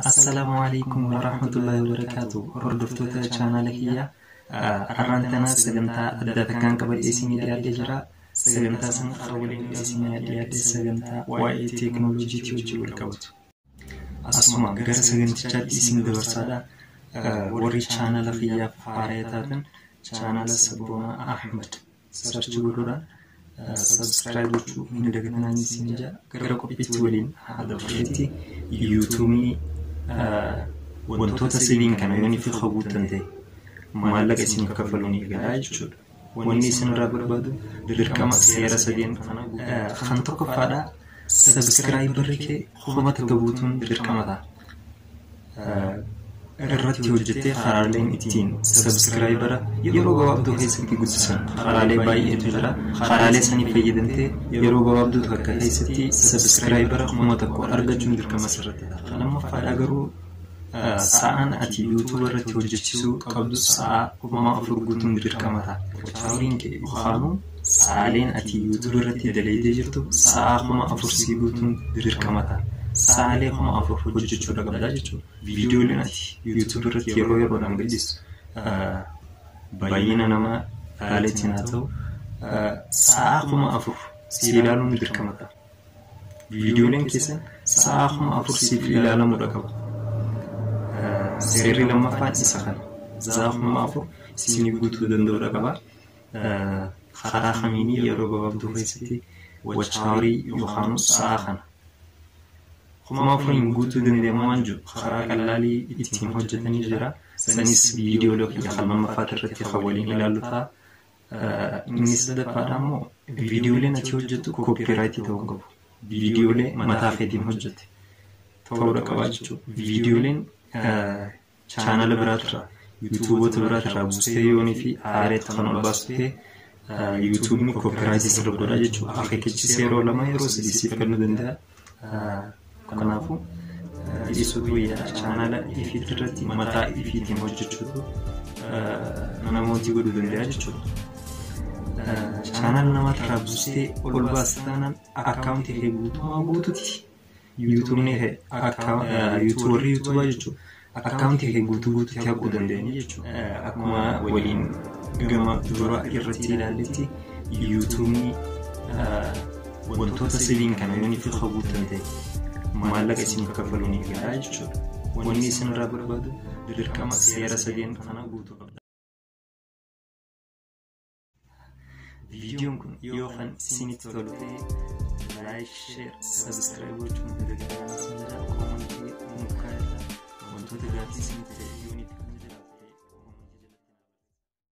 Assalaamu alaikum warahmatullahi wabarakaatu. Hordoftoota chaanaala kiyyaa, har'aan tana sagantaa adda takkaan qabadhee isinii dhiyaatee jira. Sagantaa sana har'a waliin isinii dhiyaate sagantaa waa'ee teekinooloojiitii wajjin wal qabatu. Asuma gara sagantichaatti isin dabarsaadha. Warri chaanaala kiyyaaf haaraa taatan chaanaala Sabboonaa Ahmad search godhuudhaan subscribe gochuu hin dagatinaa isin jaa. Gara qophiitti waliin haa dabarreetti, YouTubeii wantoota sadiin kana yoo fi guuttan ta'e maallaqa isin kaffaluun eegalaa jechuudha. Wanni isin irraa barbaadu dirqama seera sadeen kana. Kan tokkoffaadha, subscriberri kee 1000 guutuun dirqama ta'a. Irratti hojjettee karaaleen ittiin subscribera yeroo gabaabduu keessatti guddisan karaalee baay'eetu jira. Karaalee sanii fayyadamtee yeroo gabaabduu takka keessatti subscribera 1000 argachuun dirqama sirratti ta'a. Kan lammaffaadha garuu, sa'aan ati YouTube irratti hojjechisuu qabdu sa'a 4000 guutuun dirqama ta'a. Houriin kee yookaanuu sa'aaleen ati YouTube irratti dalaydee jirtu sa'a 4000 sii guutuun dirqama ta'a. Sa'aalee 4000 hojjechuudha qabdaa jechuudha. Viidiyooleen ati YouTube irratti yeroo yeroodhaan gadhiistu baay'ina namaa ilaaleetiin haa ta'u, sa'a 4000 si ilaaluun dirqama ta'a. Viidiyooleen keessan sa'a 4000 siif ilaalamuudha qaba. Seerri lammaffaan isa kana. Sa'a 4000 isinii guutuu danda'uudha qaba. Karaa kamiinii yeroo gabaabduu keessatti watch hourii yookaan sa'a kana 4000n guutuu danda'amu waan jiru karaa qalaalii ittiin hojjetanii jira. Sanis viidiyoo kan lammaffaati irratti kan waliin ilaallu ta'a. Inni sadaffaadha immoo, viidiyooleen ati hojjettu copyrightii ta'uu qabu. Viidiyoolee mataa keetiin hojjette ta'uudha qabaa jechuudha. Viidiyooleen chaanala biraatirraa, YouTubeoota biraatirraa buustee yoonii fi haareetti kan ol baastu ta'e, YouTubeni copyrightii sirra godhaa jechuudha. Akeekkachiisa yeroo lama, yeroo sadii siif kennuu danda'a. Kanaafuu dhiisuutu wayyaa, chaanala ifiit irratti mataa ifiitiin hojjechuutu namooti godhuu danda'a jechuudha. Chaanala namaatirraa buustee ol baaste taanaan accountii kee guutumaa guututti YouTubeni kee, warri YouTubeaa jechuudha, accountii kee guutuu guututti haquu danda'anii jechuudha. Akkuma waliin gama dura irratti ilaalletti, YouTubeni wantoota sadiin kana yoo fi guuttan ta'e maallaqa isin kaffaluun eegalaa jechuudha. Wanni isin irraa barbaadu dirqama seera sadeen kana guutuu qabda. Viidiyoon kun yoo kan isinitti tolu ta'e, like, share, subscribe gochuun hin dagatinaa isin jedha. Commentii nuuf kaa'aa, wantoota gaaffii isinitti ta'e yoo